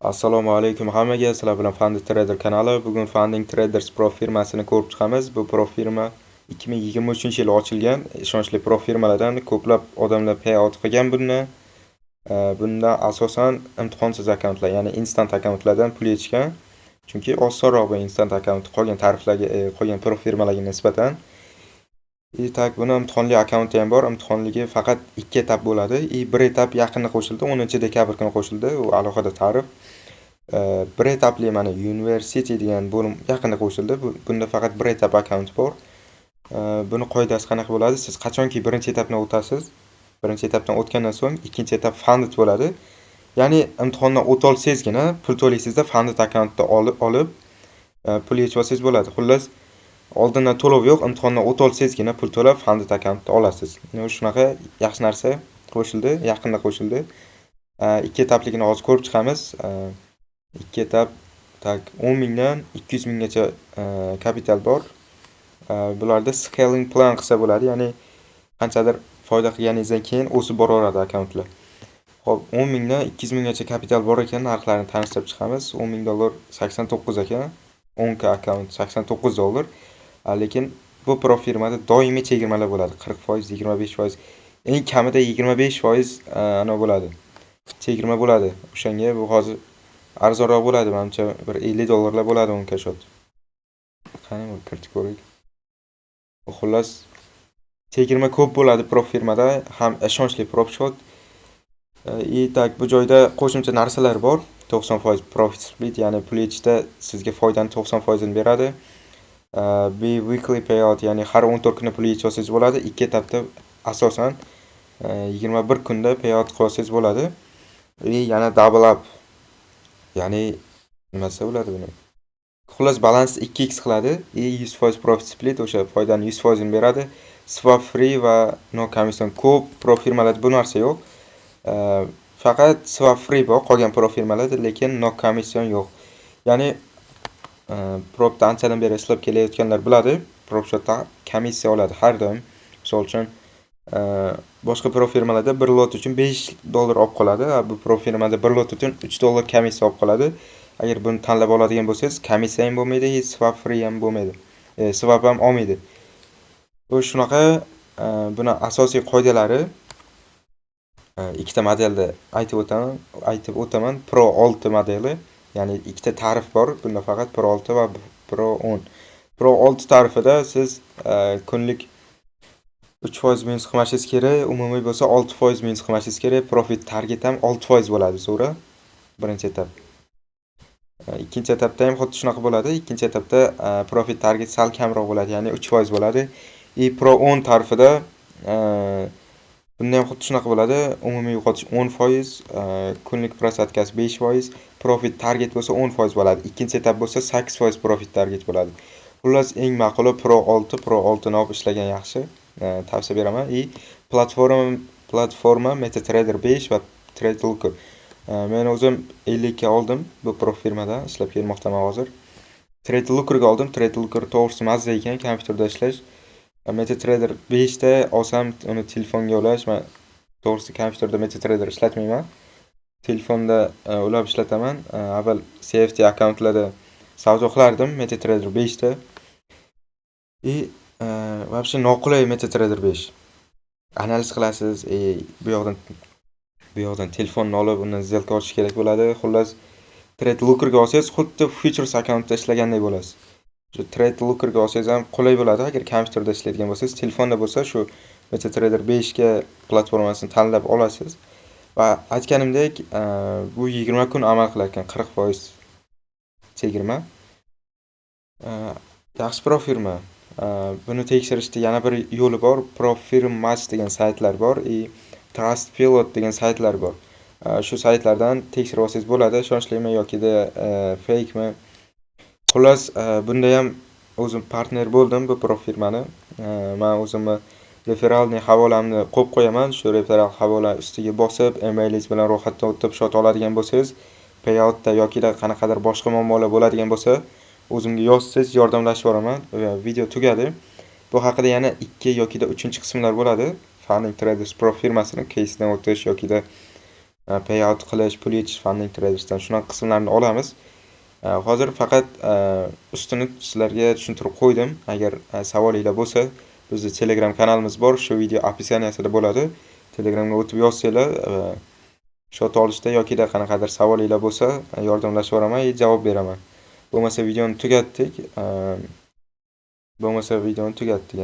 Assalomu alaykum hammaga, sizlar bilan Funded Trader kanali. Bugun Funding Traders Pro firmasini ko'rib chiqamiz. Bu pro firma 2023-yili ochilgan ishonchli pro firmalardan. Ko'plab odamlar payout qilgan bundan. Bundan asosan imtihonsiz akkauntlar, ya'ni instant akkauntlardan pul yechgan. Chunki osonroq bu instant akkaunt qolgan tariflarga, qolgan pro firmalarga nisbatan. И так, buni imtihonli akkaunti ham bor. Imtihonligi faqat ikki etap bo'ladi. И bir etap yaqinda qo'shildi, 10-dekabr kuni qo'shildi. U alohida tarif. Bir etapli mana University degan bo'lim yaqinda qo'shildi. Bunda faqat bir etap akkaunt bor. Buni qoidasi qanaqa bo'ladi? Siz qachonki birinchi etapni o'tasiz, birinchi etapdan o'tgandan so'ng ikkinchi etap funded bo'ladi. Ya'ni imtihondan o'tolsangizgina pul to'laysizda, funded akkauntni olib pul yechib olsangiz bo'ladi. Xullas, oldindan to'lov yo'q, imtihondan o'tolsangizgina pul to'lab funded akkauntni olasiz. Shunaqa yaxshi narsa qo'shildi, yaqinda qo'shildi. Ikki etapligini hozir ko'rib chiqamiz. Ikki etap, так, 10 mingdan 200 minggacha kapital bor. Bularda scaling plan qilsa bo'ladi, ya'ni qanchadir foyda qilganingizdan keyin o'sib boraveradi akkauntlar. Xo'p, 10 mingdan 200 minggacha kapital bor ekan, narxlarini tanishtirib chiqamiz. 10 ming dollar 89 ekan. 10 k akkaunt 89 dollar. Lekin bu pro firmada doimiy chegirmalar bo'ladi. 40%, 25%, eng kamida 25% anavi bo'ladi. Chegirma bo'ladi. O'shanga bu hozir arzonroq bo'ladi, manimcha bir 50 dollarlar bo'ladi 10 k счёт. Qani, bir kiritib ko'raylik. Xullas, chegirma ko'p bo'ladi pro firmada, ham ishonchli prop счёт. И так, bu joyda qo'shimcha narsalar bor. 90% profit split, ya'ni pul yechishda sizga foydani 90%ini beradi. Bi weekly payout, ya'ni har 14 kunda pul yechib olsangiz bo'ladi. Ikki etapda asosan 21 kunda payout qilib olsangiz bo'ladi. И yana double up, ya'ni nima desa bo'ladi buni? Xullas, balans 2x qiladi и 100% profit split, o'sha foydani 100%ini beradi. Swap free va no commission. Ko'p pro firmalarda bu narsa yo'q. Faqat swap free bor qolgan pro firmalarda, lekin no commission yo'q. Ya'ni propda anchadan beri ishlab kelayotganlar biladi, prop shotda komissiya oladi har doim. Misol uchun, boshqa pro firmalarda bir lot uchun 5 dollar olib qoladi, bu pro firmada bir lot uchun 3 dollar komissiya olib qoladi. Agar buni tanlab oladigan bo'lsangiz, komissiya ham bo'lmaydi, swap free ham bo'lmaydi. Swap ham olmaydi. Bu shunaqa, buni asosiy qoidalari ikkita modelda aytib o'taman. Pro 6 modeli, ya'ni ikkita tarif bor. Bunda faqat Pro 6 va Pro 10. Pro 6 tarifida siz kunlik 3% minus qilmashingiz kerak, umumiy bo'lsa 6% minus qilmashingiz kerak. Profit target ham 6% bo'ladi zo'ri. Birinchi etap. Ikkinchi etapda ham xuddi shunaqa bo'ladi. Ikkinchi etapda profit target sal kamroq bo'ladi, ya'ni 3% bo'ladi. И Pro 10 tarifida bunda ham xuddi shunaqa bo'ladi. Umumiy yo'qotish 10%, kunlik просадка si 5%, profit target bo'lsa 10% bo'ladi. Ikkinchi etap bo'lsa 8% profit target bo'ladi. Xullas, eng ma'quli Pro 6, Pro 6 ni olib ishlagan yaxshi. Tavsiya beraman. И platforma MetaTrader 5 va TradeLooker. Men o'zim 50 ga oldim bu pro firmadan, ishlab kelmoqdaman hozir. TradeLookerga oldim. TradeLooker to'g'risi mazza ekan kompyuterda ishlash. MetaTrader 5 ta olsam, uni telefonga ulash, man to'g'risi kompyuterda MetaTrader ishlatmayman. Telefonda ulab ishlataman. Avval CFD akkauntlarda savdo qilardim MetaTrader 5 ta. И вообще noqulay MetaTrader 5. Analiz qilasiz, bu yoqdan telefonni olib, undan сделка ochish kerak bo'ladi. Xullas, TradeLookerga olsangiz, xuddi futures akkauntda ishlagandek bo'lasiz. Shu TradeLookerga olsangiz ham qulay bo'ladi, agar kompyuterda ishlaydigan bo'lsangiz. Telefonda bo'lsa, shu MetaTrader 5 ga platformasini tanlab olasiz. Va aytganimdek, bu 20 kun amal qilar ekan, 40% chegirma. Yaxshi pro firma. Buni tekshirishda yana bir yo'li bor. Prop Firm Match degan saytlar bor и Trustpilot degan saytlar bor. Shu saytlardan tekshirib olsangiz bo'ladi, ishonchlimi yokida fake mi. Xullas, bunda ham o'zim partner bo'ldim bu pro firmani. Man o'zimni реферальный havolamni qo'yib qo'yaman. Shu referal havola ustiga bosib, emailingiz bilan ro'yxatdan o'tib счёт oladigan bo'lsangiz, payoutda yokida qanaqadir boshqa muammolar bo'ladigan bo'lsa, o'zimga yozsangiz, yordamlashib yuboraman. Video tugadi. Bu haqida yana ikki yokida uchinchi qismlar bo'ladi. Funding Traders Pro firmasini кейsidan o'tish yokida Payout qilish, pul yechish Funding Traders'dan shunaqa qismlarni olamiz. Hozir faqat ustini sizlarga tushuntirib qo'ydim. Agar savolinglar bo'lsa, bizda Telegram kanalimiz bor, shu video описание sida bo'ladi. Telegramga o'tib yozsanglar, счёт olishda yokida qanaqadir savolinglar bo'lsa, yordamlashib yuboraman, javob beraman. Bo'lmasa videoni tugatdik. Bo'lmasa videoni tugatdik.